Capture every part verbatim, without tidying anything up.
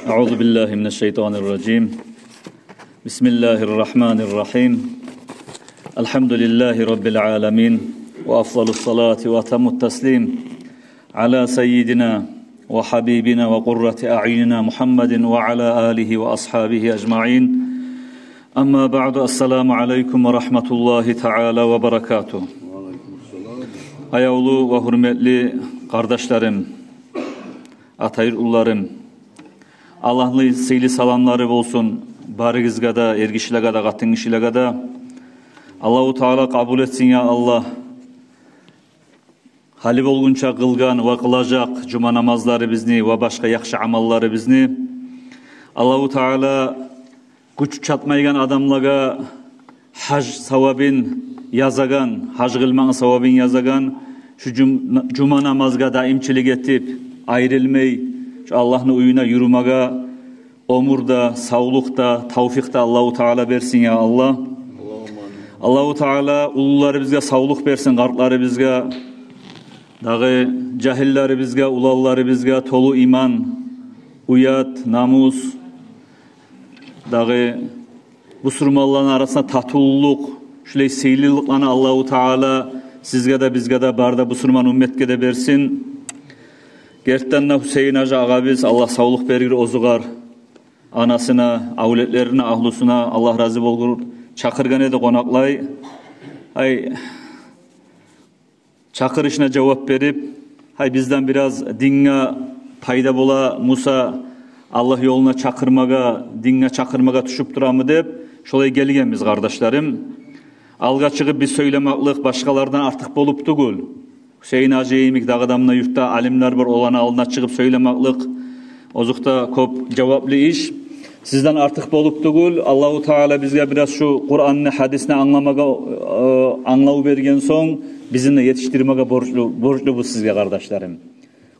أعوذ بالله من الشيطان الرجيم. بسم الله الرحمن الرحيم. الحمد لله رب العالمين، وأفضل الصلاة وأتم التسليم على سيدنا وحبيبنا وقرة أعيننا محمد وعلى آله وأصحابه أجمعين. أما بعد، السلام عليكم ورحمة الله تعالى وبركاته. Аявлу ва гьюрметли къардашларым, атайыр улларым, Аллагьны сыйлы саламлары болсун барыгъызгъа да, эргишилеге де, къатынгишилеге де. Аллагьу Таала къабул этсин, я Аллагь, гьали болгъунча къылгъан ва къылажакъ жума намазларыбызны ва башгъа яхшы амалларыбызны. Аллагьу Таала гюч чатмайгъан адамлагъа гьаж савабын язагъан, гьаж къылмакъны савабын язагъан, шу жум-, жума намазгъа даимчилик этип, айрылмай, шу Аллагьны уьюне юрюмеге оьмюр де, савлукъ да, тавфикъ да Аллагьу Таала берсин, я Аллагь. Аллагьу Таала уллуларыбызгъа савлукъ берсин, къартларыбызгъа, дагъы жагьиллерибизге, уланларыбызгъа толу иман, уят, намус, дагъы бусурманланы арасында татывлукъ, шулай сыйлылыкъланы Аллагьу Таала сизге де, бизге де, бары да бусурман умметге де берсин. Гертиден де, Гьюсейин гьажи агъабыз, Аллагь савлукъ бергир оьзюгер, анасына, авлетлерине, агьлюсюне Аллагь рази болгъур, чакъыргъан эди къонакълай. Ай, чакъырышына жавап берип, гьай, бизден бираз динге пайда бола буса, Аллагь ёлуна чакъырмагъа, динге чакъырмагъа тюшюп турамы деп, шолай гелгенбиз, къардашларым. Алгъа чыгъып биз сёйлемеклик башгъалардан артыкъ болуп тюгюл. Гьюсейин гьажи йимик дагъы да муна юртда алимлер бар, оланы алдына чыгъып сёйлемеклик озокъда кёп жаваплы иш. Сизден артыкъ болуп тюгюл. Аллагьу Таала бизге бираз шу Къуранны, гьадисни англамагъа, э, англав берген сонг, бизин де етишдирмеге борчлу, борчлубуз сизге, къардашларым.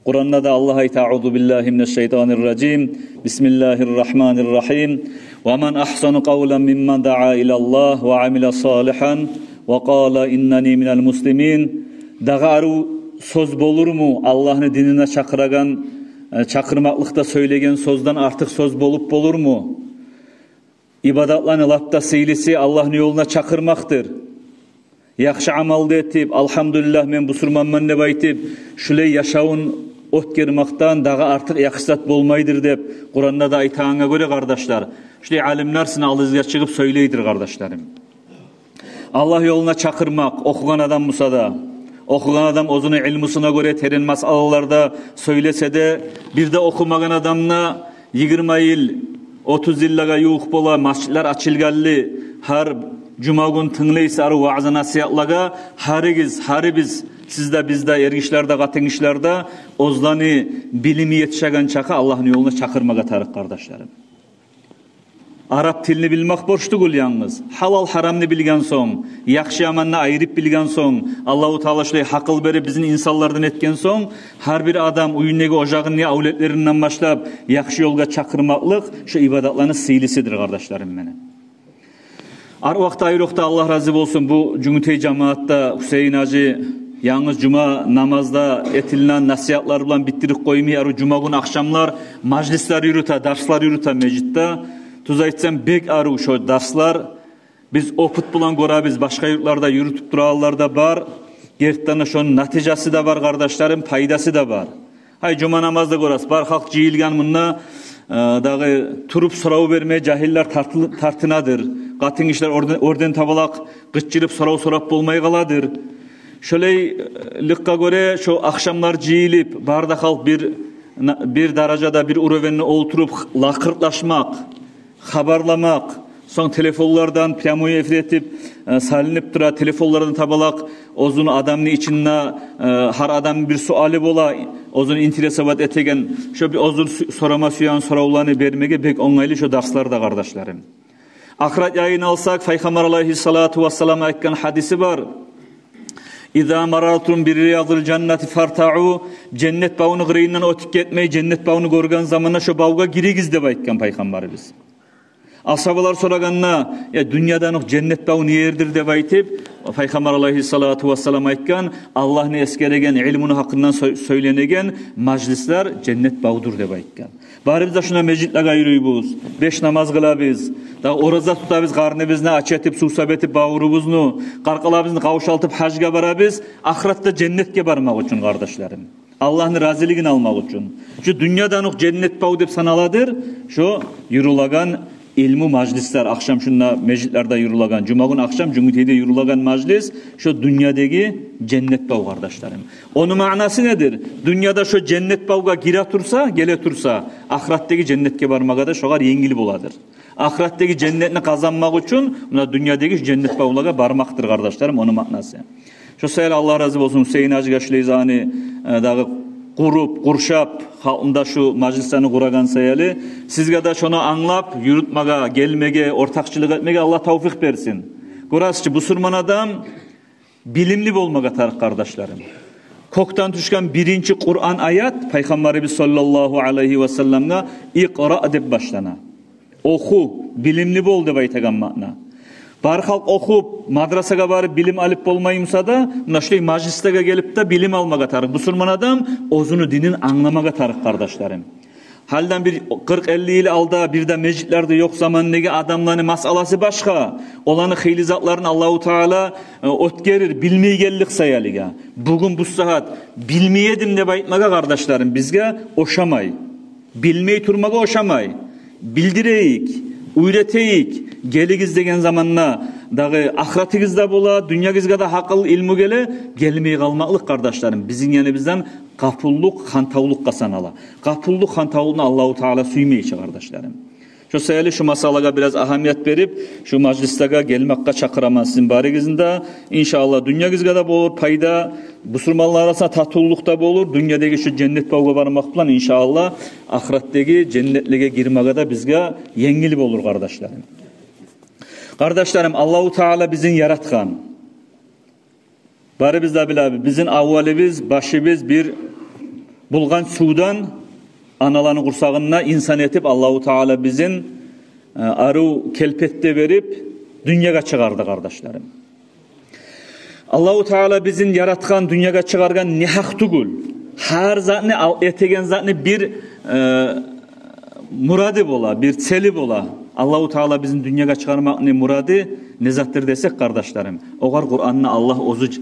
Къуранда да Аллагь айта: أعوذ بالله من الشيطان الرجيم. بسم الله الرحمن الرحيم. ومن أحسن قولا ممن دعا إلى الله وعمل صالحا وقال إنني من المسلمين. Дагъы арив сёз болурму? Аллагьны динине чакъырагъан, э, чакъырмакълыкъда сёйлеген сёзден артыкъ сёз болуп болурму? Ибадатланы лап да сыйлысы Аллагьны ёлуна чакъырмакъдыр. Яхшы амал да этип, «Алгьамдулиллагь, мен бусурманман» деп айтып, шулай яшавун оьтгермекден дагъы артыкъ яхшы зат болмайдыр деп Къуранда да айтагъангъа гёре, къардашлар, шулай алимлер сизин алдыгъызгъа чыгъып сёйлейдир, къардашларым. Аллагь ёлуна чакъырмакъ, охугъан адам буса да, охугъан адам оьзюню илмусуна гёре терен масъалаларда сёйлесе де, бир де охумагъан адам да, йигирма йыл, отуз йыллагъа ювукъ бола межитлер ачылгъанлы, гьар жума гюн тынглайсыз арив ваъза-насигьатлагъа, гьаригиз, гьарибиз, сиз де, биз де, эргишилер де, къатынгишилер де, оьзлени билими етишеген чакъы Аллагьны ёлуна чакъырмагъа тарыкъ, къардашларым. Арап тилни билмек борч тюгюл янгыз. Гьалал-гьарамны билген сонг, яхшы-яманны айырып билген сонг, Аллагьу Таала шулай гьакъыл берип, бизин инсанлардан этген сонг, гьар бир адам уьюндеги ожагъыны авлетлеринден башлап яхшы ёлгъа чакъырмакълыкъ шо ибадатланы сыйлысыдыр, къардашларым мени. Ар вакътда, айрокъда Аллагь рази болсун, бу Жюнгютей жамиятда Гьюсейин гьажи янгыз жума намазда этилинген насигьатлар булан битдирип къоймай, арив жума гюн ахшамлар мажлислер юрюте, дарслар юрюте межитде. Тюз айтсам, бек арив шо дарслар. Биз опыт булан гёребиз, башгъа юртларда юрютюп турагъанлар да бар. Гертиден де, шону натижасы да бар, къардашларым, пайдасы да бар. Гьай, жума намазда гёресиз, бар халкъ жыйылгъан мунда, э, дагъы туруп сорав бермеге жагьиллер тарты-, тартынадыр. Къатынгишилер оьрден, оьрден табалакъ къычырып сорав сорап болмай къаладыр. Шолайлыкъгъа гёре шо ахшамлар жыйылып, бары да халкъ бир, на-, бир даражада, бир уровеньде олтуруп лакъыртлашмакъ, хабарламакъ, сонг телефонлардан прямой эфир этип, э, салынып тура, телефонлардан табалакъ оьзюню адамны ичинде, э, гьар адамны бир суалы бола, оьзюню интересовать этеген, шо бир оьзюню су-, сорама сюеген соравланы бермеге бек онгайлы шо дарслар да, къардашларым. Ахырат яйын алсакъ, Пайхаммар алайгьиссалату вассалам айтгъан гьадиси бар: «Иза марартум би риядил жаннати фартаъу», женнет бавну къырыйындан оьтюп гетмей, женнет бавну гёрген заманда шо бавгъа гиригиз деп айтгъан Пайхаммарыбыз. Асгьабалар сорагъанда, «Я, дюньядан окъ женнет баву не ердир?» деп айтып, Пайхаммар алайгьиссалату вассалам айтгъан: «Аллагьны эсгереген, илмуну гьакъындан сё-, сёйленеген мажлислер женнет бавудур», — деп айтгъан. Барыбыз да шунда межитлеге юрюйбюз, беш намаз къылабыз, да ораза тутабыз, къарныбызны ач этип, сувсап этип бавурубузну, къаркъарабызны къавшалтып гьажгъа барабыз, ахыратда женнетге бармакъ учун, къардашларым. Аллагьны разилигин алмакъ учун. Шу дюньядан окъ женнет баву деп саналадыр шо юрюлеген илму мажлислер, ахшам шунда межитлерде юрюлеген, жумагюн ахшам Жюнгютейде юрюлеген мажлис, шо дюньядагъы женнет баву, къардашларым. Ону маънасы недир? Дюньяда шо женнет бавгъа гире турса, геле турса, ахыратдагъы женнетге бармагъа да шогъар енгил боладыр. Ахыратдагъы женнетни къазанмакъ учун муна дюньядагъы женнет бавлагъа бармакъдыр, къардашларым, ону маънасы. Шо саялы Аллагь рази болсун Гьюсейин гьажи Гьашлейзаны, э, дагъы къуруп, къуршап, халкъында шу мажлислени къурагъан саялы. Сизге де шону англап, юрютмеге, гелмеге, ортакъчылыкъ этмеге Аллагь тавфикъ берсин. Гёресиз чи, бусурман адам билимли болмагъа тарыкъ, къардашларым. Кёкден тюшген биринчи Къуран аят Пайхаммарыбыз саллаллагьу алайгьи васалламгъа «Икъра» деп башлана. Оху, билимли бол деп айтагъан маъна. Бар халкъ охуп, мадрасагъа барып билим алып болмай буса да, муна шулай мажлислеге гелип де билим алмагъа тарыкъ. Бусурман адам оьзюню динин англамагъа тарыкъ, къардашларым. Гьалиден бир къыркъ-элли йыл алда бир де межитлер де ёкъ замандагъы адамланы масъаласы башгъа. Оланы хыйлы затларын Аллагьу Таала, э, оьтгерир, билмейгенлик саялыгъа. Бугюн бу сагьат билмей эдим деп айтмагъа, къардашларым, бизге ошамай. Билмей турмагъа ошамай. Билдирейик, уьйретейик. Гелигиз деген заманда дагъы ахыратыгъыз да бола, дюньягъызгъа да гьакъыл, илму геле. Гелмей къалмакълыкъ, къардашларым, бизин яныбыздан гъапуллукъ, хантавлукъгъа санала. Гъапуллукъ, хантавлукъну Аллагьу Таала сюймей чи, къардашларым. Шо саялы шу масъалагъа бираз агьамият берип, шу мажлислеге гелмекге чакъыраман сизин барыгъызны да. Иншааллагь, дюньягъызгъа да болур пайда, бусурманлар арасында татывлукъ да болур, дюньядагъы шу женнет бавгъа бармакъ булан, иншааллагь, ахыратдагъы женнетлеге гирмеге де бизге енгил болур, къардашларым. Къардашларым, Аллагьу Таала бизин яратгъан. Барыбыз да билебиз, бизин аввалыбыз, башыбыз бир булгъан сувдан, аналаны къурсагъында инсан этип Аллагьу Таала бизин, э, арив келпетде берип, дюньягъа чыгъарды, къардашларым. Аллагьу Таала бизин яратгъан, дюньягъа чыгъаргъан негьакъ тюгюл. Гьар затны ал-, этеген затны бир, э, мурады бола, бир цели бола. Аллагьу Таала бизин дюньягъа чыгъармакъны мурады не затдыр десек, къардашларым, огъар Къуранда Аллагь оьзю ж-,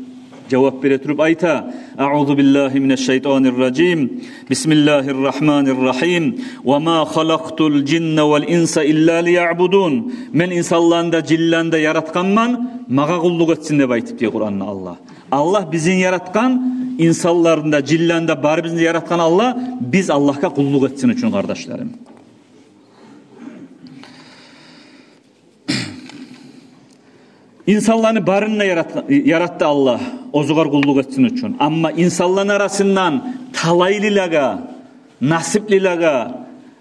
жавап бере туруп айта: «Аъузу биллагьи минаш-шайтанир-ражим. Бисмиллагьир-рагьманир-рагьим. Ва ма халакътул-жинна вал-инса илла лияъбудун». Мен инсанланы да, жинлени де яратгъанман, магъа къуллукъ этсин деп айтып, дей Къуранда Аллагь. Аллагь бизин яратгъан, инсанланы да, жинлени де, барыбызны да яратгъан Аллагь, биз Аллагьгъа къуллукъ этсин учун, къардашларым. Инсанланы барын да яратгъа-, яратды Аллагь, оьзюгер къуллукъ этсин учун. Амма инсанланы арасындан талайлылагъа, насиплилагъа,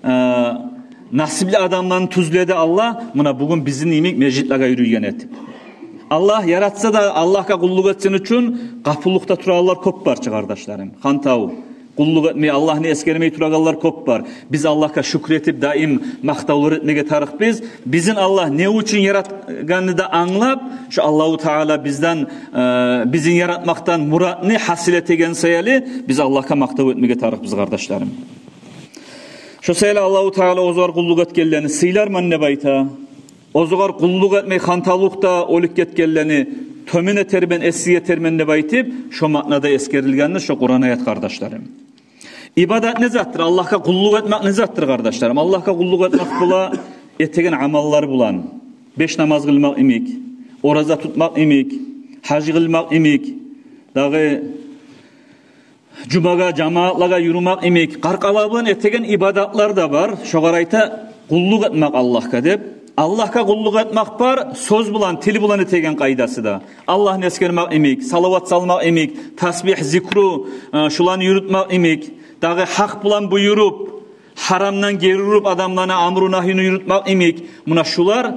э, насипли адамланы тюзледи Аллагь, муна бугюн бизин йимик межитлеге юрюйген этип. Аллагь яратса да, Аллагьгъа къуллукъ этсин учун къапуллукъда турагъанлар кёп бар чы, къардашларым. Хантав, къуллукъ этмей, Аллагьны эсгермей турагъанлар кёп бар. Биз Аллагьгъа шюкюр этип, даим макътавлар этмеге тарыкъбыз. Бизин Аллагь не учун яратгъанны да англап, шу Аллагьу Таала бизден, э, бизин яратмакъдан муратны гьасил этеген саялы, биз Аллагьгъа макътав этмеге тарыкъбыз, къардашларым. Шо саялы Аллагьу Таала оьзюгер къуллукъ этгенлени сыйларман деп айта. Оьзюгер къуллукъ этмей, хантавлукъда оьлюп гетгенлени тёбен этермен, эсси этермен деп айтып, шо маънада эсгерилгендир шо Къуран аят, къардашларым. Ибадат не затдыр? Аллагьгъа къуллукъ этмек не затдыр, къардашларым? Аллагьгъа къуллукъ этмек бола этеген амаллар булан. Беш намаз къылмакъ йимик, ораза тутмакъ йимик, гьаж къылмакъ йимик, дагъы жумагъа, жамаатлагъа юрюмек йимик, къаркъара булан этеген ибадатлар да бар. Шогъар айта къуллукъ этмек Аллагьгъа деп. Аллагьгъа къуллукъ этмек бар сёз булан, тил булан этеген къайдасы да. Аллагьны эсгермек йимик, салават салмакъ йимик, тасбигь, зикру, э, шуланы юрютмек йимик, дагъы гьакъ булан буюруп, гьарамдан гери уруп, адамланы амру-нагьюну юрютмек йимик. Муна шулар,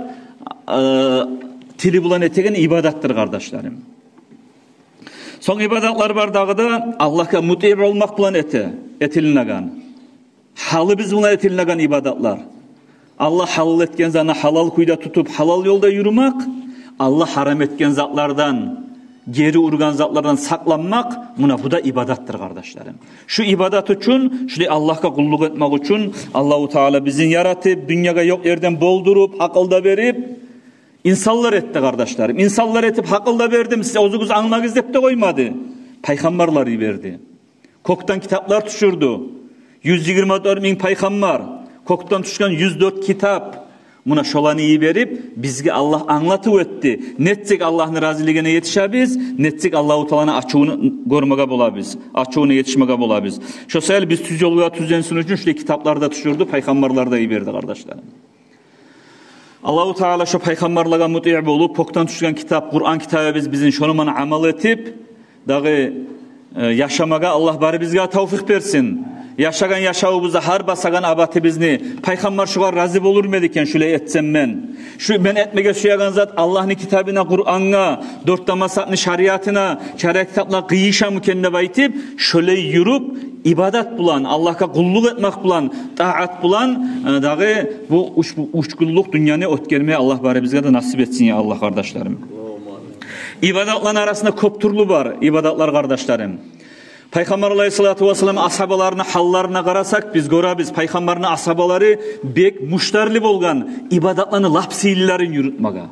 э, тили булан этеген ибадатдыр, къардашларым. Сонг ибадатлар бар дагъы да, Аллагьгъа мутиъ болмакъ булан эте, этилинеген. Гьалыбыз булан этилинеген ибадатлар. Аллагь гьалал этген затны гьалал кюйде тутуп, гьалал ёлда юрюмек, Аллагь гьарам этген затлардан, гери ургъан затлардан сакъланмакъ, муна бу да ибадатдыр, къардашларым. Шу ибадат учун, шулай Аллагьгъа къуллукъ этмек учун Аллагьу Таала бизин яратып, дюньягъа ёкъ ерден болдуруп, акъыл да берип, инсанлар этди, къардашларым. Инсанлар этип, акъыл да бердим, сиз оьзюгюз англагъыз деп де къоймады. Пайхаммарлар йиберди. Кёкден китаплар тюшюрдю. Юз йигирма дёрт минг пайхаммар, кёкден тюшген юз дёрт китап. Муна шоланы йиберип, бизге Аллагь англатып этди. Нетсек Аллагьны разилигине етишебиз, нетсек Аллагьу Тааланы ачувун гёрмеге болабыз, ачувуна етишмеге болабыз. Шо саялы биз тюз ёлгъа тюзленсин учун шулай китаплар да тюшюрдю, пайхаммарлар да йиберди, къардашларым. Аллагьу Таала шо пайхаммарлагъа мутиъ болуп, кёкден тюшген китап, Къуран китабыбыз бизин, шону ман амал этип, дагъы, э, яшамагъа Аллагь барыбызгъа тавфикъ берсин. Яшагъан яшавубузда, гьар басагъан абатыбызны, пайхаммар шогъар рази болурму эди экен, шулай этсем мен? Шу мен этмеге сюеген зат Аллагьны китабына, Къурангъа, дёрт де мазгьабны шариатына, шариат китаплагъа къыйышамы экен деп айтып, шолай юрюп, ибадат булан, Аллагьгъа къуллукъ этмек булан, таат булан, э, дагъы бу уьч, бу уьч гюнлюк дюньяны оьтгермеге Аллагь барыбызгъа да насип этсин, я Аллагь, къардашларым. Ибадатланы арасында кёп тюрлю бар ибадатлар, къардашларым. Пайхаммар алайгьиссалату вассалам асгьабаларыны гьалларына къарасакъ, биз гёребиз, пайхаммарны асгьабалары бек муштарлы болгъан ибадатланы лап сыйлыларын юрютмеге.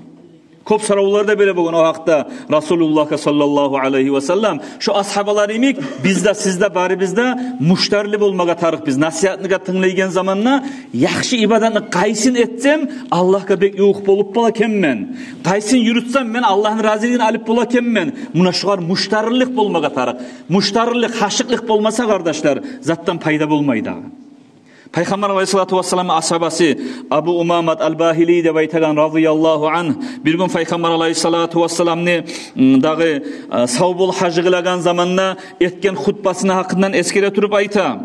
Кёп соравлар да бере болгъан о гьакъда Расулуллагьгъа саллаллагьу алайгьи васаллам. Шо асгьабалар йимик, биз де, сиз де, барыбыз да муштарлы болмагъа тарыкъбыз. Насигьатны тынглайгъан заманда яхшы ибадатны къайсын этсем, Аллагьгъа бек ювукъ болуп бола экенмен, къайсын юрютсем, мен Аллагьны разилигин алып бола экенмен. Муна шогъар муштарлылыкъ болмагъа тарыкъ. Муштарлылыкъ, гьашыкълыкъ болмаса, къардашлар, затдан пайда болмай дагъы. Пайхаммар алайгьиссалату вассаламны асгьабасы Абу Умамат аль-Багьили деп айтагъан, разияллагьу ангь, бир гюн Пайхаммар алайгьиссалату вассаламны, м, дагъы, э, сав бол гьажы къылагъан заманда этген хутбасыны гьакъындан эсгере туруп айта.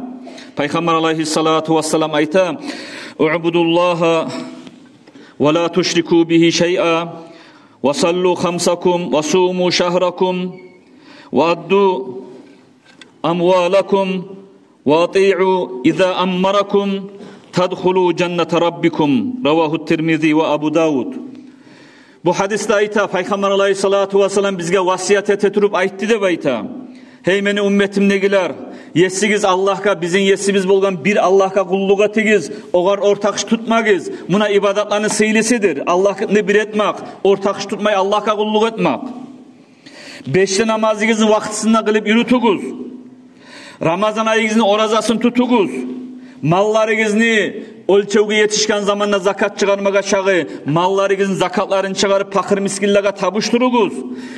Пайхаммар алайгьиссалату вассалам айта: «Уъбудуллагьа ва ла тушрику бигьи шайъа, ва саллу хамсакум, ва суму шагьракум, ва адду амвалакум, ва атиъу иза аммаракум, тадхулу жанната раббикум». Равагьу Тирмизи ва Абу Давуд. Бу гьадисде айта, Пайхаммар алайгьиссалату вассалам бизге васият эте туруп айтды деп айта: «Гьей мени умметимдегилер, есигиз Аллагьгъа, бизин есибиз болгъан бир Аллагьгъа къуллукъ этигиз, огъар ортакъчы тутмагъыз». Муна ибадатланы сыйлысыдыр, Аллагьны бир этмек, ортакъчы тутмай Аллагьгъа къуллукъ этмек. Беш де намазыгъызны вакътисинде къылып юрютюгюз. Рамазан айыгъызны оразасын тутугъуз. Малларыгъызны оьлчевге етишген заманда закат чыгъармагъа чакъы, малларыгъызны закатларын чыгъарып, пакъыр-мискинлеге тапшуругъуз.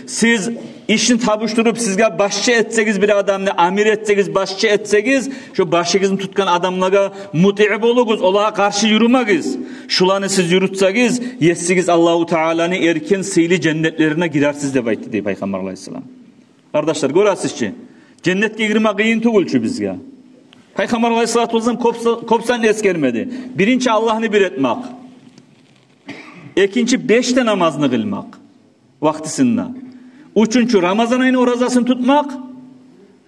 Сиз ишни тапшуруп, сизге башчы этсегиз бир адамны, амир этсегиз, башчы этсегиз, шо башыгъызны тутгъан адамлагъа мутиъ болугъуз, олагъа къаршы юрюмегиз. Шуланы сиз юрютсегиз, есигиз Аллагьу Тааланы эркин, сыйлы женнетлерине гирерсиз деп айтды, дей Пайхаммар алайгьиссалам. Къардашлар, гёресиз чи, женнетге гирме къыйын тюгюл чю бизге. Пайхаммар алайгьиссалату вассалам кёп са-, кёп затны эсгермеди. Биринчи Аллагьны бир этмек. Экинчи, беш де намазны къылмакъ вакътисинде. Уьчюнчю, Рамазан айны оразасын тутмакъ.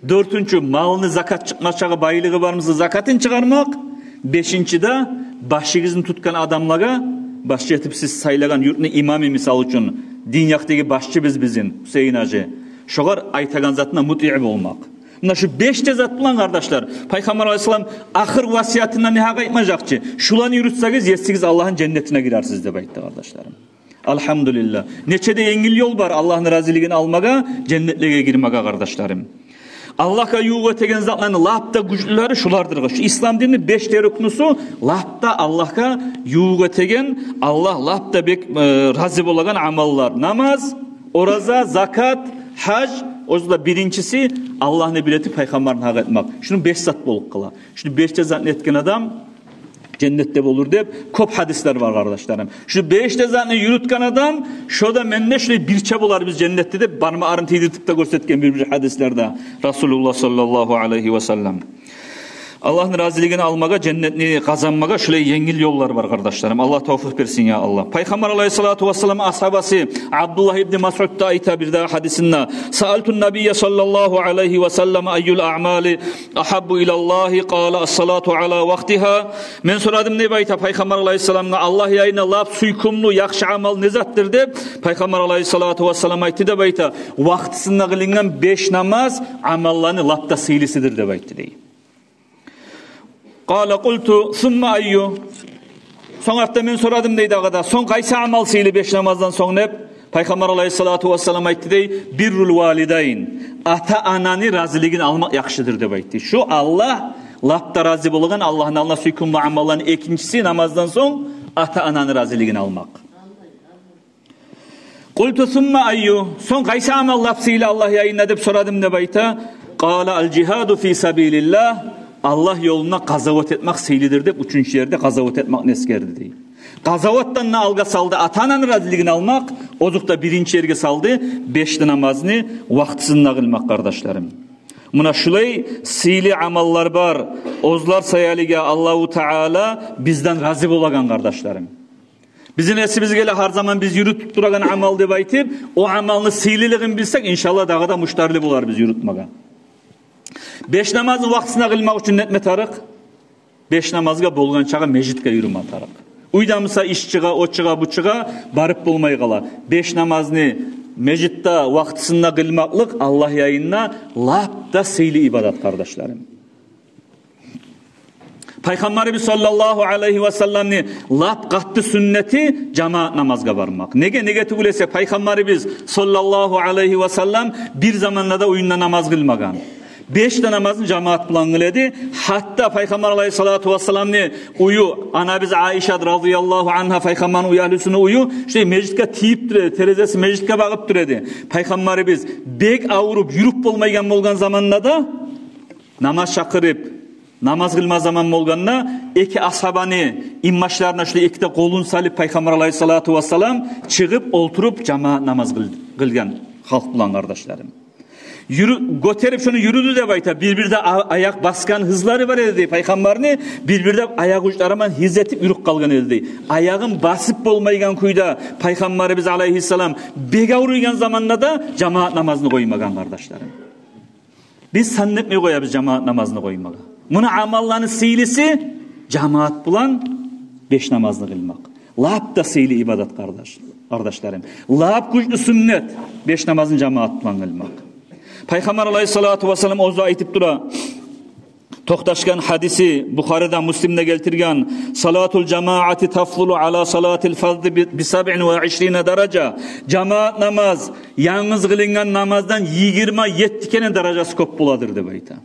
Дёртюнчю, малны закат чыкъма чакъы, байлыгъы бармыса, закатын чыгъармакъ. Бешинчи де, башыгъызны тутгъан адамлагъа, башчы этип сиз сайлагъан юртну имамы, мисал учун, дин якъдагъы башчыбыз бизин Гьусейин гьажи, шогъар айтагъан затына мутиъ болмакъ. Муна шу беш де зат булан, къардашлар, Пайхаммар алайгьиссалам ахыр васиятында не гьакъ айтмажакъ чы? Шуланы юрютсегиз, есигиз Аллагьны женнетине гирерсиз деп айтды, къардашларым. Альгьамдулиллагь. Нече де енгил ёл бар Аллагьны разилигин алмагъа, женнетлеге гирмеге, къардашларым. Аллагьгъа ювукъ этеген затланы лап да гючлюлери шулардыр. Шу ислам динни беш де рукнусу лап да Аллагьгъа ювукъ этеген, Аллагь лап да бек, э, рази болагъан амаллар. Намаз, ораза, закат, гьаж, оьзю де биринчиси Аллагьны бир этип, Пайхаммарны гьакъ этмек. Шуну беш зат болуп къала. Шуну беш де затны этген адам женнетде болур деп кёп гьадислер бар, къардашларым. Шу беш де затны юрютген адам, шо да, мен де шулай бирче боларбыз женнетде деп, бармагъын тийдиртип де гёрсетген бир-бир гьадислерде Расулуллагь саллаллагьу алайгьи васаллам. Аллагьны разилигин алмагъа, женнетни къазанмагъа шулай енгил ёллар бар, къардашларым. Аллагь тавфикъ берсин, я Аллагь. Пайхаммар алайгьиссалату вассалам асгьабасы Абдуллагь ибн Масъуд да айта бир дагъы гьадисинде: «Саалту ннабийя саллаллагьу алайгьи ва саллам: айюл аъмали агьаббу илаллагьи? Къала: ассалату ала вакътигьа». Мен сорадым деп айта Пайхаммар алайгьиссаламгъа, Аллагь янында лап сюйкюмлю, яхшы амал не затдыр деп. Пайхаммар алайгьиссалату вассалам айтды деп айта: вакътисинде къылынгъан беш намаз амалланы лап да сыйлысыдыр деп айтды дей. Къала: къулту: сумма айю? Сонг артда мен сорадым дей дагъы да: сонг къайсы амал сыйлы беш намаздан сонг деп? Пайхаммар алайгьиссалату вассалам айтды дей: биррул валидайн, ата-ананы разилигин алмакъ яхшыдыр деп айтды. Шу Аллагь лап да рази болагъан, Аллагьны алдына сюйкюмлю амалланы экинчиси намаздан сонг ата-ананы разилигин алмакъ. Къулту: сумма айю? Сонг къайсы амал лап сыйлы Аллагь янында деп сорадым деп айта. Къала: ал жигьаду фи сабилиллагь. Аллагь ёлунда къазават этмек сыйлыдыр деп, уьчюнчю ерде къазават этмекни эсгерди дей. Къазаватдан да алгъа салды ата-ананы разилигин алмакъ, озокъда, биринчи ерге салды беш де намазны вакътисинде къылмакъ, къардашларым. Муна шулай сыйлы амаллар бар. Оьзлер саялыгъа Аллагьу Таала бизден рази болагъан, къардашларым. Бизин эсибизге геле гьар заман биз юрютюп турагъан амал деп айтып, о амалны сыйлылыгъын билсек, иншаллагь, дагъы да муштарлы болар биз юрютмеге. Беш намазны вакътисинде къылмакъ учун не этме тарыкъ? Беш намазгъа болгъанчагъа межитге юрюме тарыкъ. Уьйде буса иш чыгъа, о чыгъа, бу чыгъа, барып болмай къала. Беш намазны межитде вакътисинде къылмакълыкъ Аллагь янында лап да сыйлы ибадат, къардашларым. Пайхаммарыбыз саллаллагьу алайгьи ва салламны лап къатты сюннети жамаат намазгъа бармакъ. Неге, неге тюгюл эсе, Пайхаммарыбыз саллаллагьу алайгьи ва саллам бир заманда да уьюнде намаз къылмагъан. Беш де намазны жамаат булан къыла эди. Гьатта Пайхаммар алайгьиссалату вассаламны уью, анабыз Айшат разияллагьу ангьа, Пайхаммарны уьягьлюсюню уью, шулай межитге тийип тура эди, терезеси межитге багъып тура эди. Пайхаммарыбыз бек авруп, юрюп болмайгъан болгъан заманда да, намаз чакъырып, намаз къылма заман болгъанда, эки асгьабаны инбашларына шулай эки де къолун салып, Пайхаммар алайгьиссалату вассалам чыгъып олтуруп жамаат намаз къыл-, къылгъан халкъ булан, къардашларым. Юрю-, гётерип шону юрюдю деп айта. Бир-бирде а-, аякъ басгъан гьызлары бар эди дей Пайхаммарны, бир-бирде аякъ учлары булан гьыз этип юрюп къалгъан эди дей. Аягъын басып болмайгъан кюйде Пайхаммарыбыз алайгьиссалам бек авруйгъан заманда да жамаат намазны къоймагъан, къардашларым. Биз сан этмей къоябыз жамаат намазны къоймагъа. Муна амалланы сыйлысы жамаат булан беш намазны къылмакъ. Лап да сыйлы ибадат, къардаш-, къардашларым. Лап гючлю сюннет беш намазны жамаат булан къылмакъ. Пайхаммар алайгьиссалату вассалам оьзю айтып тура, токъташгъан гьадиси Бухариде, Муслимде гелтирген: салатул жамаати тафзулу ала салатил фаззи би, би сабъин ва ишрина даража. Жамаат намаз янгыз къылынгъан намаздан йигирма етти керен даражасы кёп боладыр деп айта.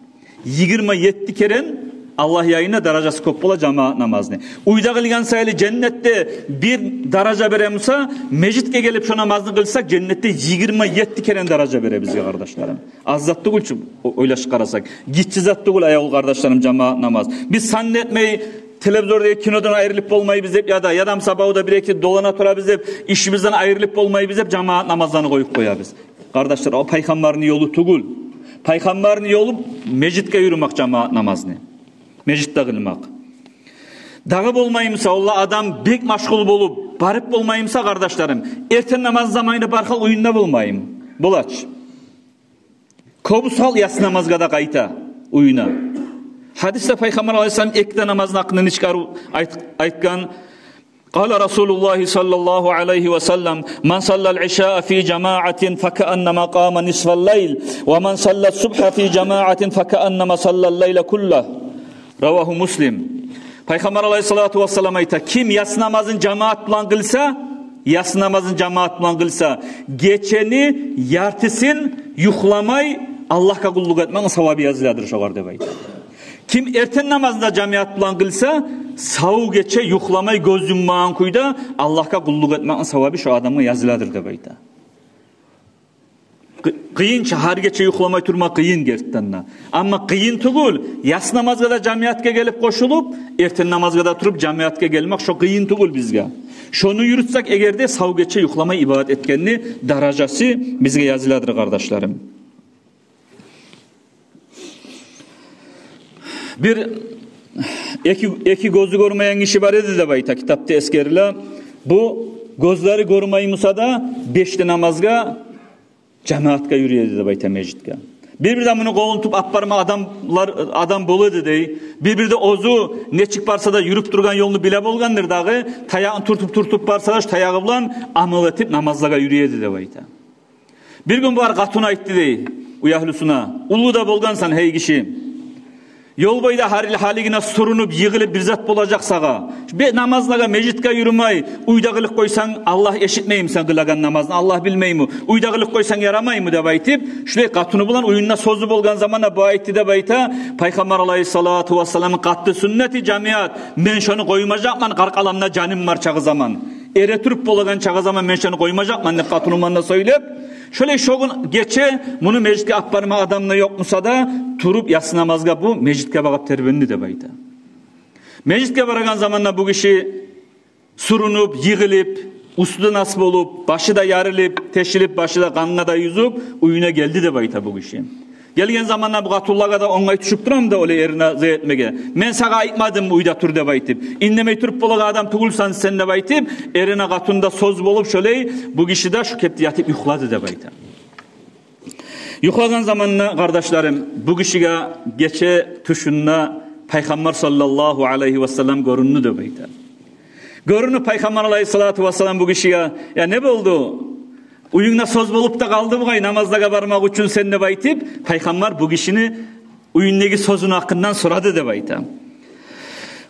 Йигирма етти керен Аллагь янында даражасы кёп бола жамаат намазны. Уьйде къылгъан саялы женнетде бир даража бере буса, межитге гелип шо намазны къылсакъ, женнетде йигирма етти керен даража бере бизге, къардашларым. Аз зат тюгюл чю, о-, ойлашып къарасакъ. Гиччи зат тюгюл, аявлу къардашларым, жамаат намаз. Биз сан этмей, телевизордагъы кинодан айрылып болмайбыз деп, яда, яда буса бавда бир-эки долана турабыз деп, ишибизден айрылып болмайбыз деп, жамаат намазланы къоюп къоябыз. Къардашлар, о Пайхаммарны ёлу тюгюл. Пайхаммарны ёлу межитге юрюмек, жамаат намазны межитде къылмакъ. Дагъы болмай буса, олла адам бек машгъул болуп, барып болмай буса, къардашларым, эртен намаз заманында барып къал, уьюнде болмаймы? Бола чы. Кёбюсю халкъ яссы намазгъа да къайта уьюне. Гьадисде Пайхаммар алайгьиссалам эки де намазны гьакъында нечик арив айт-, айтгъан. Къала Расулуллагьи саллаллагьу алайгьи ва саллам: ман саллал ишаа фи жамаатин факааннама къама нисфал лайл, ва ман салла субгьа фи жамаатин факааннама саллал лайла куллагь. Равагьу Муслим. Пайхаммар алайгьиссалату вассалам айта: ким яссы намазын жамаат булан къылса, яссы намазын жамаат булан къылса, гечени яртысын юхламай Аллагьгъа къуллукъ этмекни савабы языладыр шогъар деп айта. Ким эртен намазын да жамаат булан къылса, сав гече юхламай, гёз юммагъан кюйде Аллагьгъа къуллукъ этмекни савабы шо адамгъа языладыр деп айта. Къы-, къыйын чы, гьар гече юхламай турма къыйын гертиден де. Амма къыйын тюгюл яссы намазгъа да жамаатгъа гелип къошулуп, эртен намазгъа да туруп жамаатгъа гелмек, шо къыйын тюгюл бизге. Шону юрютсек эгер де, сав гече юхламай ибадат этгенни даражасы бизге языладыр, къардашларым. Бир эки, эки гёзю гёрмейген гиши бар эди деп айта, китапда эсгериле. Бу гёзлери гёрмей буса да, беш де намазгъа жамаатгъа юрюй эди деп айта, межитге. Бир-бирде муну къолун тутуп алып барма адамлар, адам бола эди дей. Бир-бирде оьзю нечик барса да, юрюп тургъан ёлну биле болгъандыр дагъы, таягъын тюртюп-тюртюп барса да, шу таягъы булан амал этип намазлагъа юрюй эди деп айта. Бир гюн бу къатыны айтды дей уьягьлюсюне: «Уллу да болгъансан, гьей гиши. Ёл бойда гьар йыл гьалигине сюрюнюп, йыгъылып бир зат болажакъ сагъа. Бе, намазлагъа, межитге юрюмей, уьйде къылып къойсанг, Аллагь эшитмейми сен къылагъан намазны, Аллагь билмейми? Уьйде къылып къойсанг ярамаймы?» — деп айтып, шулай къатыны булан уьюнде сёзю болгъан заманда бу айтды деп айта: «Пайхаммар алайгьиссалату вассаламны къатты сюннети, жамият, мен шону къоймажакъман, къаркъарамда жаным бар чакъы заман. Эретуруп болагъан чакъы заман мен шону къоймажакъман», — деп къатыны булан да сёйлеп, шолай шо гюн гече муну межитге алып барма адам да ёкъ буса да, туруп яссы намазгъа бу межитге багъып тербенди деп айта. Межитге барагъан заманда бу гиши сюрюнюп, йыгъылып, уьстю де нас болуп, башы да ярылып, тешилип, башы да къангъа да юзюп, уьюне гелди деп айта бу гиши. Гелген заманда бу къатынлагъа да онгай тюшюп турамы да олай эрине зат этмеге. «Мен сагъа айтмадыммы уьйде тур деп айтып? Индемей туруп болагъан адам тюгюлсен сен», — деп айтып, эрине къатыны да сёз болуп, шолай бу гиши де шу кепде ятып юхлады деп айта. Юхлагъан заманда, къардашларым, бу гишиге гече тюшюнде Пайхаммар саллаллагьу алайгьи васаллам гёрюндю деп айта. Гёрюнюп Пайхаммар алайгьиссалату вассалам бу гишиге: «Я, не болду? Уьюнгде сёз болуп да къалды бугъай намазлагъа бармакъ учун сен», — деп айтып, Пайхаммар бу гишини уьюндеги сёзюню гьакъындан сорады деп айта.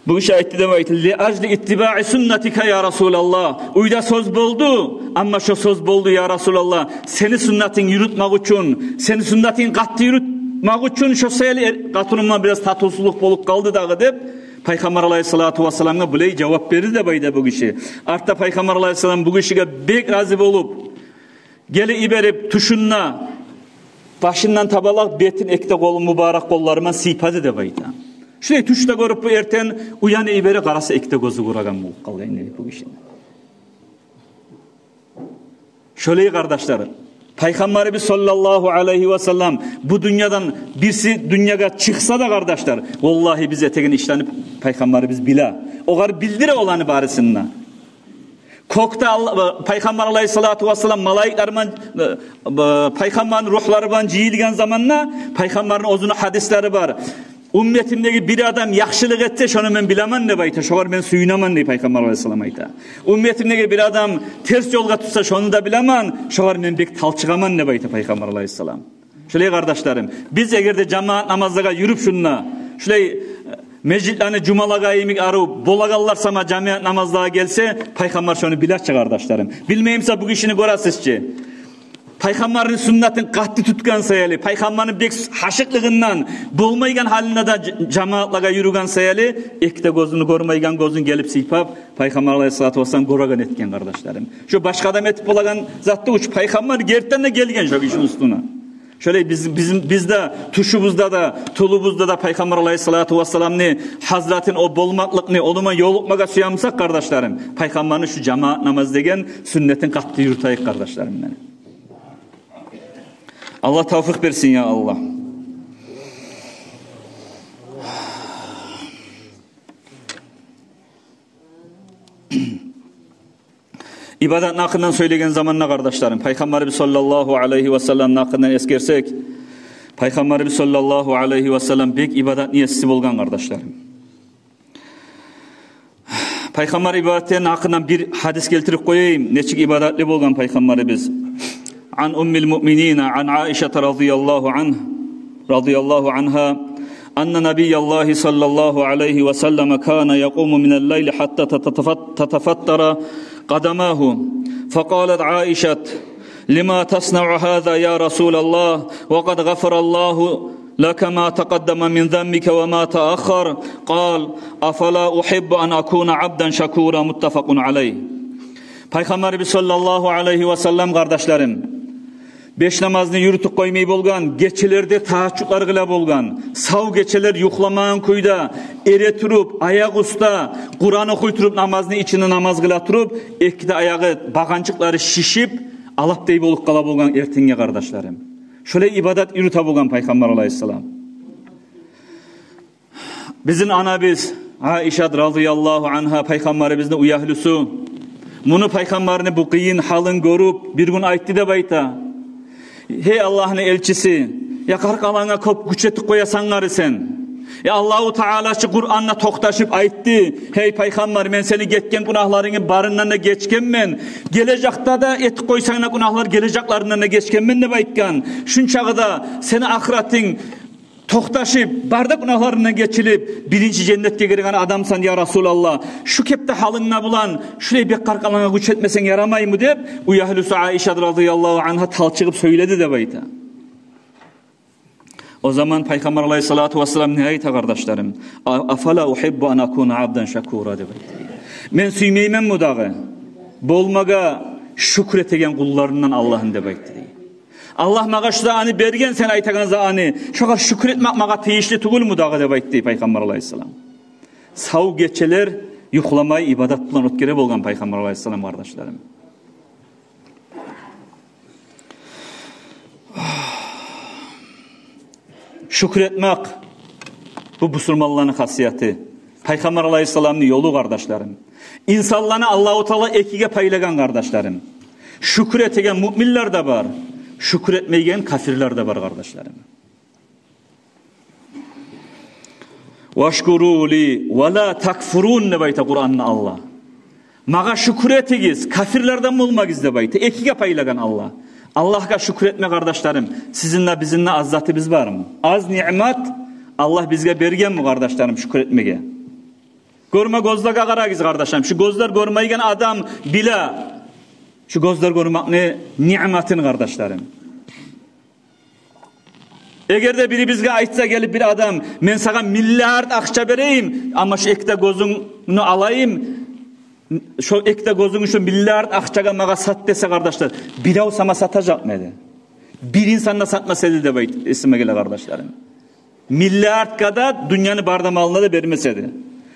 Бу гиши айтды деп айта: «Ли ажли иттибаи суннатика, я Расулаллагь. Уьйде сёз болду, амма шо сёз болду, я Расулаллагь, сени суннатынгны юрютмек учун, сени суннатынгны къатты юрютмек учун, шо саялы эр-, къатынымдан бираз татывсузлукъ болуп къалды дагъы», — деп, Пайхаммар алайгьиссалату вассаламгъа булай жавап берди деп айта бу гиши. Артда Пайхаммар алайгьиссалам бу гишиге бек рази болуп, гелип йиберип, тюшюнде башындан табалакъ бетин эки де къолу, мубарак къоллары булан сыйпады деп айта. Шулай тюшде гёрюп бу, эртен уянып йибере, къараса, эки де гёзю гёреген болуп къалгъан эди бу гишини. Шолай, къардашлар, Пайхаммарыбыз саллаллагьу алайгьи васаллам бу дюньядан, бириси дюньягъа чыкъса да, къардашлар, валлагьи, биз этеген ишлени Пайхаммарыбыз биле. Огъар билдире оланы барысын да. Кёкде Алла-, Пайхаммар алайгьиссалату вассалам малайиклер булан, э, э, Пайхаммарны ругьлары булан жыйылгъан заманда, Пайхаммарны оьзюню гьадислери бар. «Умметимдеги бир адам яхшылыкъ этсе, шону мен билемен», — деп айта. «Шогъар мен сююнемен», — дей Пайхаммар алайгьиссалам, айта. «Умметимдеги бир адам терс ёлгъа тюшсе, шону да билемен, шогъар мен бек талчыгъаман», — деп айта Пайхаммар алайгьиссалам. Шолай, къардашларым, биз эгер де жамаат намазлагъа юрюп шунда, шулай, э, межитлени жумалагъа йимик арив болагъанлар сама жамаат намазлагъа гелсе, Пайхаммар шону биле чи, къардашларым. Билмей буса, бу гишини гёресиз чи. Пайхаммарны суннатын къатты тутгъан саялы, Пайхаммарны бек гьашыкълыгъындан болмайгъан гьалында да ж-, жамаатлагъа юрюген саялы, эки де гёзюн, гёрмейген гёзюн гелип сыйпап, Пайхаммар алайгьиссалату вассалам гёреген этген, къардашларым. Шо башгъа адам этип болагъан затны уьч Пайхаммар гертиден де гелген шо гишини уьстюне. Шолай биз, биз, биз де тюшюбюзде де, тюлюбюзде де Пайхаммар алайгьиссалату вассаламны гьазратын, о болмакълыкъны, ону булан ёлукъмагъа сюе бусакъ, къардашларым, Пайхаммарны шу жамаат намаз деген суннатын къатты юрютейик, къардашларым мени. Аллагь тавфикъ берсин, я Аллагь. Ибадатны гьакъындан сёйлеген заманда, къардашларым, Пайхаммарыбыз саллаллагьу алайгьи васалламны гьакъындан эсгерсек, Пайхаммарыбыз саллаллагьу алайгьи васаллам бек ибадатны еси болгъан, къардашларым. Пайхаммар ибадатланы гьакъындан бир гьадис гелтирип къояйым, нечик ибадатлы болгъан Пайхаммарыбыз. Ан уммил муъминина, ан Аишата радияллагьу ан-, радияллагьу ангьа, анна набияллагьи саллаллагьу алайгьи васаллама кана якъуму минал лайли гьатта татафат-, татафаттара къадамагьу. Факъалат Аишат: «Лима таснаъу гьаза, я Расулаллагь, ва къад гъафараллагьу лака ма такъаддама мин занбика ва ма тааххар». Къал: «Афала угьиббу ан акуна абдан шакура». Муттафакъун алайгь. Пайхаммарыбыз саллаллагьу алайгьи васаллам, къардашларым, беш намазны юрютюп къоймай болгъан, гечелерде тагьажжудлар къыла болгъан, сав гечелер юхламагъан кюйде, эретуруп, аякъ уьстде, Къуран охуй туруп, намазны ичинде намаз къыла туруп, эки де аягъы, багъанчыкълары шишип, алапдай болуп къала болгъан эртенге, къардашларым. Шолай ибадат юрюте болгъан Пайхаммар алайгьиссалам. Бизин анабыз Айшат радияллагьу ангьа, пайхаммарыбызны уьягьлюсю, муну, пайхаммарны бу къыйын гьалын гёрюп, бир гюн айтды деп айта: «Гьей Аллагьны элчиси, я къаркъарангъа кёп гюч этип къоясан гьари сен. Я Аллагьу Таала чы Къуранда токъташып айтды: "Гьей пайхаммар, мен сени гетген гюнагьларынгны барындан да гечгенмен. Гележекде де этип къойсанг да гюнагьлар, гележеклеринден де гечгенмен", — деп айтгъан. Шунчагъы да сени ахыратынг токъташып, бары да гюнагьларындан гечилип, биринчи женнетге гирген адамсан, я Расулаллагь. Шу кепде гьалынг да булан, шулай бек къаркъарангъа гюч этмесенг ярамаймы?» — деп, уьягьлюсю Айшат радияллагьу ангьа талчыгъып сёйледи деп айта. О заман пайхаммар алайгьиссалату вассалам не айта, къардашларым? «А-, афала угьиббу ан акуна абдан шакура», — деп айта. «Мен сюймейменми дагъы болмагъа шюкюр этеген къулларындан Аллагьны?» — деп айтды дей. «Аллагь магъа шу затны берген, сен айтагъан затны, шогъар шюкюр этмек магъа тийишли тюгюлмю дагъы?» — деп айтды пайхаммар алайгьиссалам. Сав гечелер юхламай, ибадат булан оьтгере болгъан пайхаммар алайгьиссалам, къардашларым. Шюкюр этмек — бу бусурманланы хасияты, пайхаммар алайгьиссаламны ёлу, къардашларым. Инсанланы Аллагьу Таала экиге пайлагъан, къардашларым. Шюкюр этеген муъминлер де бар, шюкюр этмейген капирлер де бар, къардашларым. «Вашкуру ли ва ла такфурун», — деп айта Къуранда Аллагь. «Магъа шюкюр этигиз, капирлерден болмагъыз», — деп айта. Экиге пайлагъан Аллагь. Аллагьгъа шюкюр этме, къардашларым, сизин де, бизин де аз затыбыз бармы? Аз ниъмат Аллагь бизге бергенми, къардашларым, шюкюр этмеге? Гёрме гёзлеге къарагъыз, къардашларым. Шу гёзлер гёрмейген адам биле шу гёзлер гёрмекни ниъматын, къардашларым. Эгер де бирибизге айтса гелип бир адам: «Мен сагъа миллиард акъча берейим, амма шу эки де гёзюнгню алайым, шо эки де гёзюнгню шо миллиард акъчагъа магъа сат», — десе, къардашлар, бирев сама сатажакъмы эди? Бир инсан да сатмас эди деп айт-, эсиме геле, къардашларым. Миллиардгъа да, дюньяны бары да малына да бермес эди.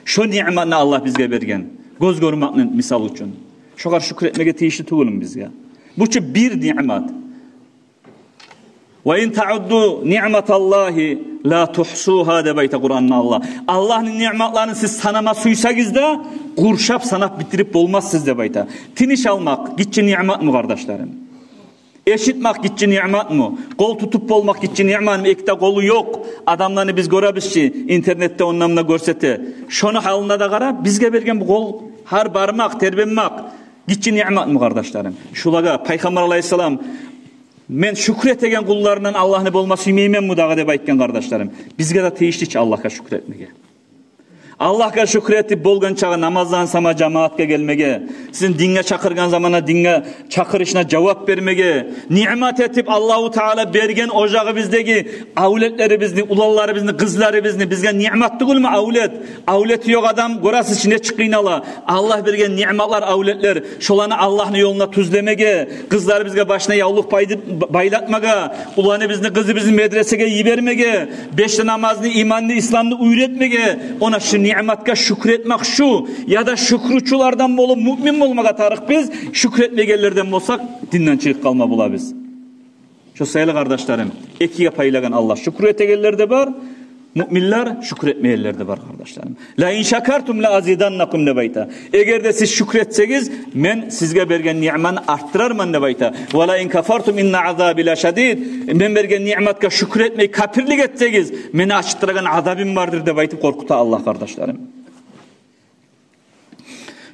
Шо ниъматны Аллагь бизге берген, гёз гёрмекни мисал учун. Шогъар шюкюр этмеге тийишли тюгюлмю бизге? Бу чу бир ниъмат. «Ва ин таудду ниъматаллагьи ла тугьсугьа», — деп айта Къуранда Аллагь. Аллагьны ниъматларын сиз санама сюйсегиз де, къуршап санап битирип болмассыз деп айта. Тыныш алмакъ гиччи ниъматмы, къардашларым? Эшитмек гиччи ниъматмы? Къол тутуп болмакъ гиччи ниъматмы? Эки де къолу ёкъ адамланы биз гёребиз чи интернетде, онда-мунда гёрсете. Шону гьалына да къарап, бизге берген бу къол, гьар бармакъ, тербенмек гиччи ниъматмы, къардашларым? Шулагъа пайхаммар алайгьиссалам: «Мен шюкюр этеген къулларындан Аллагьны болма сюймейменми дагъы?» — деп айтгъан, къардашларым. Бизге де тийишли чи Аллагьгъа шюкюр этмеге. Аллагьгъа шюкюр этип, болгъан чакъы намаздан сама жамаатгъа гелмеге, сизин динге чакъыргъан заманда динге чакъырышына жавап бермеге, ниъмат этип Аллагьу Таала берген ожагъыбыздагъы авлетлерибизни, уланларыбызны, къызларыбызны, бизге ниъмат тюгюлмю авлет? Авлети ёкъ адам, гёресиз чи, нечик къыйнала. Аллагь берген ниъматлар авлетлер. Шоланы Аллагьны ёлуна тюзлемеге, къызларыбызгъа башына явлукъ байды-, байлатмагъа, уланыбызны, къызыбызны медресеге йибермеге, беш де намазны, иманны, исламны уьйретмеге, она шу ниъматгъа шюкюр этмек шу. Яда шюкюрчюлерден болуп, муъмин болмагъа тарыкъ биз, шюкюр этмейгенлерден болсакъ, динден чыгъып къалма болабыз. Шо саялы, къардашларым, экиге пайлагъан Аллагь. Шюкюр этегенлер де бар, муъминлер, шюкюр этмейгенлер де бар, къардашларым. «Ла ин шакартум ла азиданнакум», — деп айта. Эгер де сиз шюкюр этсегиз, мен сизге берген ниъманы артдырарман, деп айта. «Ва ла ин кафартум инна азаби ла шадид». Мен берген ниъматгъа шюкюр этмей, капирлик этсегиз, мени ачытдырагъан азабым бардыр, деп айтып къоркъута Аллагь, къардашларым.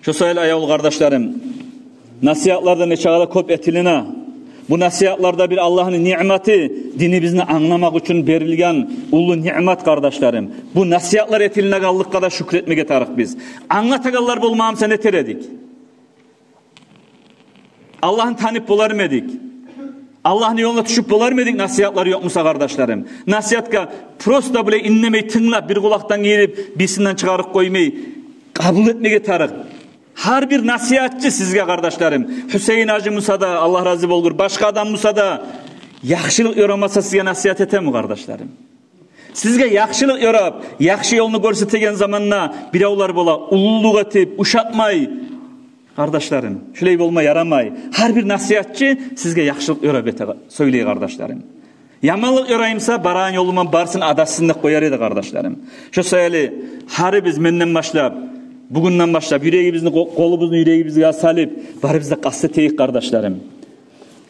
Шо саялы, аявлу къардашларым, насигьатлар да нечакъы да кёп этилине. Бу насигьатлар да бир Аллагьны ниъматы, динибизни англамакъ учун берилген уллу ниъмат, къардашларым. Бу насигьатлар этилинегенликге де шюкюр этмеге тарыкъ биз. Англатагъанлар болмаса, не этер эдик? Аллагьны танып болармы эдик? Аллагьны ёлуна тюшюп болармы эдик, насигьатлар ёкъ буса, къардашларым? Насигьатгъа просто булай иннемей тынглап, бир къулакъдан гирип, бирисинден чыгъарып къоймай, къабул этмеге тарыкъ. Гьар бир насигьатчы сизге, къардашларым, Гьусейин-гьажи буса да, Аллагь рази болгъур, башгъа адам буса да, яхшылыкъ ёрамаса, сизге насигьат этеми, къардашларым? Сизге яхшылыкъ ёрап, яхшы ёлну гёрсетеген заманда биревлер бола уллулукъ этип, ушатмай, къардашларым, шулай болма ярамай. Гьар бир насигьатчы сизге яхшылыкъ ёрап эте, сёйлей, къардашларым. Яманлыкъ ёраймуса, барагъан ёлуман барсын, адашсын деп къояр эди, къардашларым. Шо саялы гьарибиз, менден башлап, бугюнден башлап, юрегибизни, къо-, къолубузну юрегибизге салып, барыбыз да къаст этейик, къардашларым,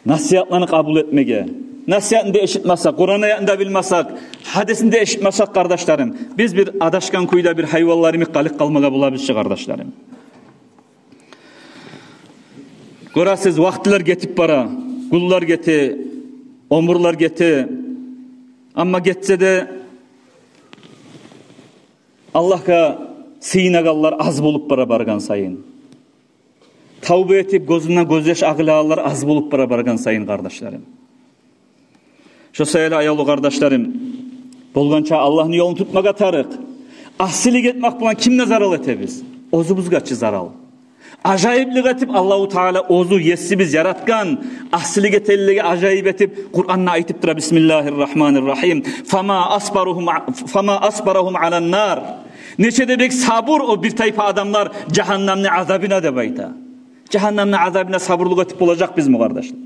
насигьатланы къабул этмеге. Насигьатны да эшитмесек, Къуран аятны да билмесек, гьадисни де эшитмесек, къардашларым, биз бир адашгъан кюйде бир гьайванлар йимик къалып къалмагъа болабыз чы, къардашларым. Гёресиз, вакътилер гетип бара, гюнлер гете, оьмюрлер гете. Амма гетсе де, Аллагьгъа сыйынагъанлар аз болуп бара баргъан сайын. Тавба этип, гёзюнден гёзьяш агъылагъанлар аз болуп бара баргъан сайын, къардашларым. Шо саялы, аявлу къардашларым, болгъанча Аллагьны ёлун тутмагъа тарыкъ. Асилик этмек булан кимге зарал этебиз? Оьзюбюзге чи зарал. Ажайыплыкъ этип, Аллагьу Таала оьзю, есибиз, яратгъан, асилик этегенлеге ажайып этип, Къуранда айтып тура: «Бисмиллагьир рагьманир рагьим. Фама асбарагьум, фама асбарагьум алан нар». Нече де бек сабур о бир тайпа адамлар жагьаннамны азабына, деп айта. Жагьаннамны азабына сабурлукъ этип болажакъбызмы, къардашлар?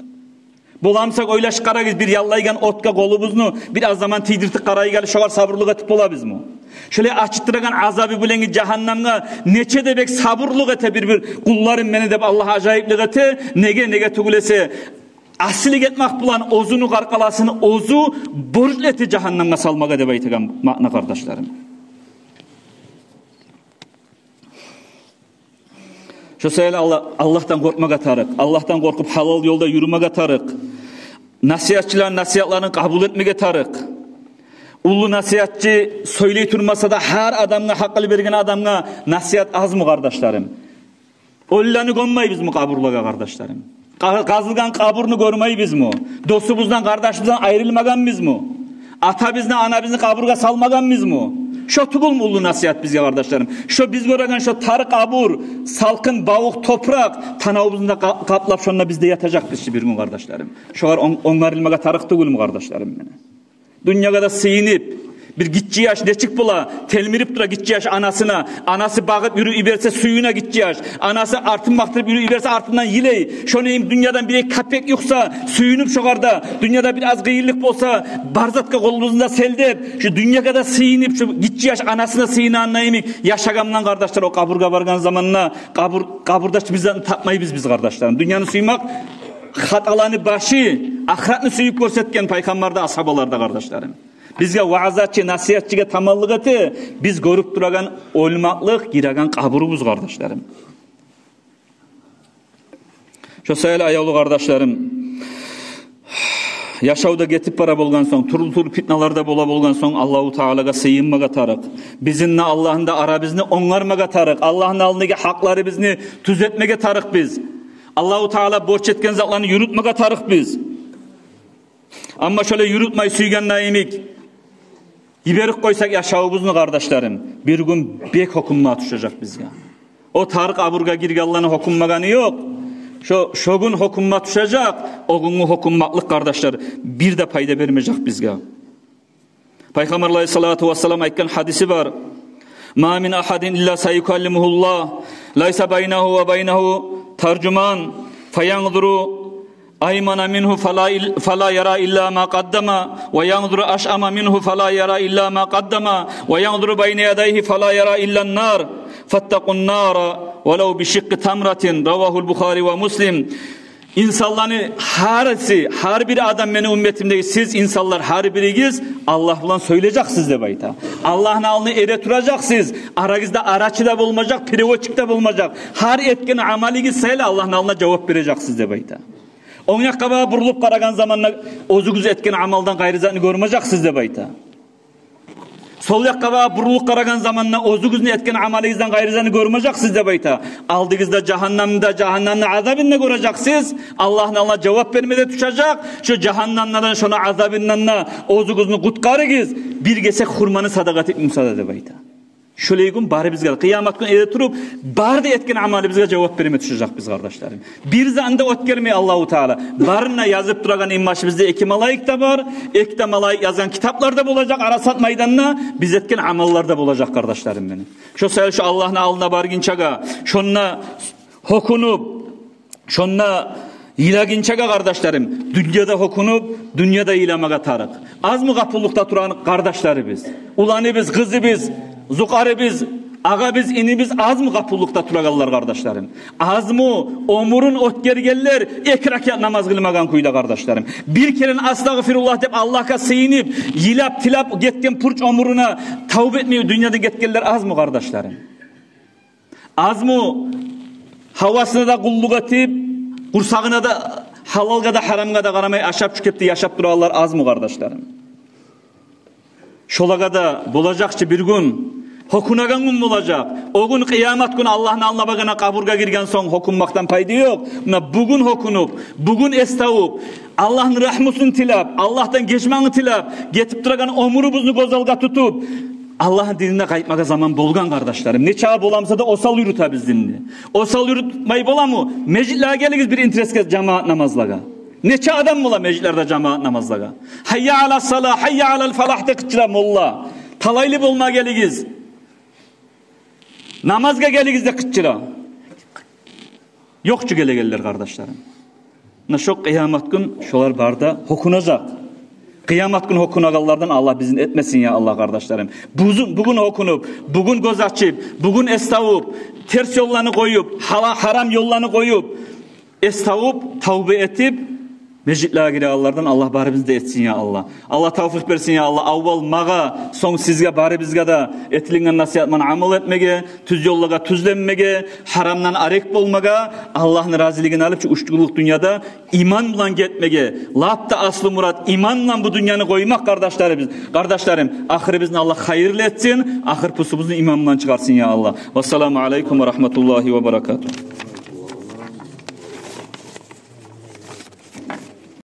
Боламсакъ, ойлашып къарагъыз, бир яллайгъан отгъа къолубузну бир аз заман тийдиртип къарайыкъ гьали, шогъар сабурлукъ этип болабызмы? Шолай ачытып турагъан азабы булангъы жагьаннамгъа нече де бек сабурлукъ эте бир-бир къулларым мени деп Аллагь, ажайыплыкъ эте. Неге, неге тюгюл эсе, асилик этмек булан оьзюню къаркъарасын оьзю борчлу эте жагьаннамгъа салмагъа, деп айтагъан маъна, къардашларым. Шо саялы Алла-, Аллагьдан къоркъмагъа тарыкъ. Аллагьдан къоркъуп, гьалал ёлда юрюмеге тарыкъ. Насигьатчыланы насигьатларын къабул этмеге тарыкъ. Уллу насигьатчы сёйлей турмаса да, гьар адамгъа, гьакъыл берген адамгъа насигьат азмы, къардашларым? Оьлюлени гёммейбизми къабурлагъа, къардашларым? Къа-, къазылгъан къабурну гёрмейбизми? Досубуздан, къардашыбыздан айрылмагъанбызмы? Атабызны, анабызны къабургъа салмагъанбызмы? Шо тюгюлмю уллу насигьат бизге, къардашларым? Шо биз гёреген шо тар къабур, салкъын, бавукъ топуракъ танавубузну да къа-, къаплап, шонда биз де ятажакъбыз чы бир гюн, къардашларым. Шогъар он-, онгарылмагъа тарыкъ тюгюлмю, къардашларым мени? Дюньягъа да сыйынып, бир гиччи яш нечик бола, телмирип тура гиччи яш анасына. Анасы багъып юрюп йиберсе, сююне гиччи яш. Анасы артын бакътырып юрюп йиберсе, артындан йылай. Шону йимик дюньядан бир-эки капек юкъса, сююнюп шогъар да. Дюньяда бир аз къыйынлыкъ болса, бар затгъа къолубузну да селдеп, шо дюньягъа да сыйынып, шо гиччи яш анасына сыйынагъаны йимик яшагъан булан, къардашлар, о къабургъа баргъан заманда къабур, къабурда чы бир затны тапмайбыз биз, къардашларым. Дюньяны сюймек хаталаны башы, ахыратны сююп гёрсетген пайхаммар да, асгьабалар да, къардашларым. Бизге ваъзачы, насигьатчыгъа таманлыкъ эте биз гёрюп турагъан оьлмеклик, гиреген къабурубуз, къардашларым. Шо саялы, аявлу къардашларым, яшав да гетип бара болгъан сонг, тюрлю-тюрлю питналар да бола болгъан сонг, Аллагьу Таалагъа сыйынмагъа тарыкъ. Бизин де, Аллагьны да арабызны онгармагъа тарыкъ. Аллагьны алдындагъы гьакъларыбызны тюзетмеге тарыкъ биз. Аллагьу Таала борч этген затланы юрютмеге тарыкъ биз. Амма шолай юрютмей, сюйгенде йимик йиберип къойсакъ яшавубузну, къардашларым, бир гюн бек гьёкюнме тюшежек бизге. О тар къабургъа гиргенлени гьёкюнмегени ёкъ. Шо, шо гюн гьёкюнме тюшежек. О гюнгю гьёкюнмеклик, къардашлар, бир де пайда бермежек бизге. Пайхаммар алайгьиссалату вассалам айтгъан гьадиси бар: «Ма мин агьадин илла саюкаллимугьуллагь, лайса байнагьу ва байнагьу таржуман, фаянзуру аймана мингьу фала ил-, фала яра илла ма къаддама, ва янзуру ашъама мингьу фала яра илла ма къаддама, ва янзуру байна ядайгьи фала яра илла ан-нар, фаттакъун-нара валав бишикъкъи тамратин». Равагьул Бухари ва Муслим. Инсанланы гьариси, гьар бир адам мени умметимдеги, сиз инсанлар гьар биригиз Аллагь булан сёйлежексиз деп айта. Аллагьны алдына эретуражакъсыз. Арагъызда арачы да болмажакъ, переводчик де болмажакъ. Гьар этген амалыгъыз саялы Аллагьны алдына жавап бережексиз деп айта. Онг якъгъа багъып бурулуп къарагъан заманда оьзюгюз этген амалдан къайры затны гёрмежексиз деп айта. Сол якъгъа багъып бурулуп къарагъан заманда оьзюгюзню этген амалыгъыздан къайры затны гёрмежексиз деп айта. Алдыгъызда жагьаннамны да, жагьаннамны азабын да гёрежексиз. Аллагьны алдына жавап берме де тюшежек. Шо жагьаннамдан, шону азабындан да оьзюгюзню къутгъарыгъыз бир гесек хурманы садагъа этип буса да деп айта. Шолай гюн барыбызгъа, къыямат гюн эретуруп, бары да этген амалыбызгъа жавап берме тюшежекбиз, къардашларым. Бир затны да оьтгермей Аллагьу Таала. Барын да язып турагъан инбашыбызда эки малайик де бар. Эки де малайик язгъан китаплар да болажакъ Арасат майданда, биз этген амаллар да болажакъ, къардашларым мени. Шо саялы шо Аллагьны алдына баргъынчагъа, шонда гьёкюнюп, шонда Йылагъынчагъа, къардашларым, дюньяда гьёкюнюп, дюньяда йыламагъа тарыкъ. Азмы гъапуллукъда турагъан къардашларыбыз, уланыбыз, къызыбыз, зукъарыбыз, агъабыз, инибиз, азмы гъапуллукъда турагъанлар, къардашларым? Азмы оьмюрюн оьтгергенлер эки ракаат намаз къылмагъан кюйде, къардашларым? Бир керен «Астагъфируллагь» деп Аллагьгъа сыйынып, йылап, тилеп гетген пуч оьмюрюне тавба этмей дюньядан гетгенлер азмы, къардашларым? Азмы гьавасына да къуллукъ этип, къурсагъына да, гьалалгъа да, гьарамгъа да къарамай, ашап, чу кепде яшап турагъанлар азмы, къардашларым? Шолагъа да болажакъ чы бир гюн, гьёкюнеген гюн болажакъ. О гюн къыямат гюн Аллагьны алдына баргъанда, къабургъа гирген сонг гьёкюнмекден пайда ёкъ. Муна бугюн гьёкюнюп, бугюн эс тавуп, Аллагьны рагьмусун тилеп, Аллагьдан гечмегин тилеп гетип турагъан оьмюрюбюзню гёз алгъа тутуп, Аллагьны динине къайтмагъа заман болгъан, къардашларым. Нечакъы боламса да осал юрютебиз динни. Осал юрютмей боламы? Межитлеге гелигиз бир интересге, жамаат намазлагъа. Нече адам бола межитлерде жамаат намазлагъа? «Гьайя ала сала, гьайя ала фалах» деп къычыра молла. Талайлы болма гелигиз. Намазгъа гелигиз деп къычыра. Ёкъ чу гелегенлер, къардашларым. Муна шо къыямат гюн шолар бары да гьёкюнежек. Къыямат гюн гьёкюнегенлерден Аллагь бизин этмесин, я Аллагь, къардашларым. Бузун-, бугюн гьёкюнюп, бугюн гёз ачып, бугюн эс тавуп, терс ёлланы къоюп, гьала-, гьарам ёлланы къоюп, эс тавуп, тавба этип, межитлеге гирегенлерден Аллагь барыбызны да этсин, я Аллагь. Аллагь тавфикъ берсин, я Аллагь. Аввал магъа, сонг сизге, барыбызгъа да этилинген насигьат булан амал этмеге, тюз ёллагъа тюзленмеге, гьарамдан арек болмагъа, Аллагьны разилигин алып, шу уьч гюнлюк дюньяда иман булан гетмеге. Лап да аслу мурат иман булан бу дюньяны къоймакъ, къардашларыбыз. Къардашларым, ахырыбызны Аллагь хайырлы этсин, ахыр пусубузну иман булан чыгъарсын, я Аллагь. Вассаламу алейкум ва рагьматуллагьи ва баракатугь.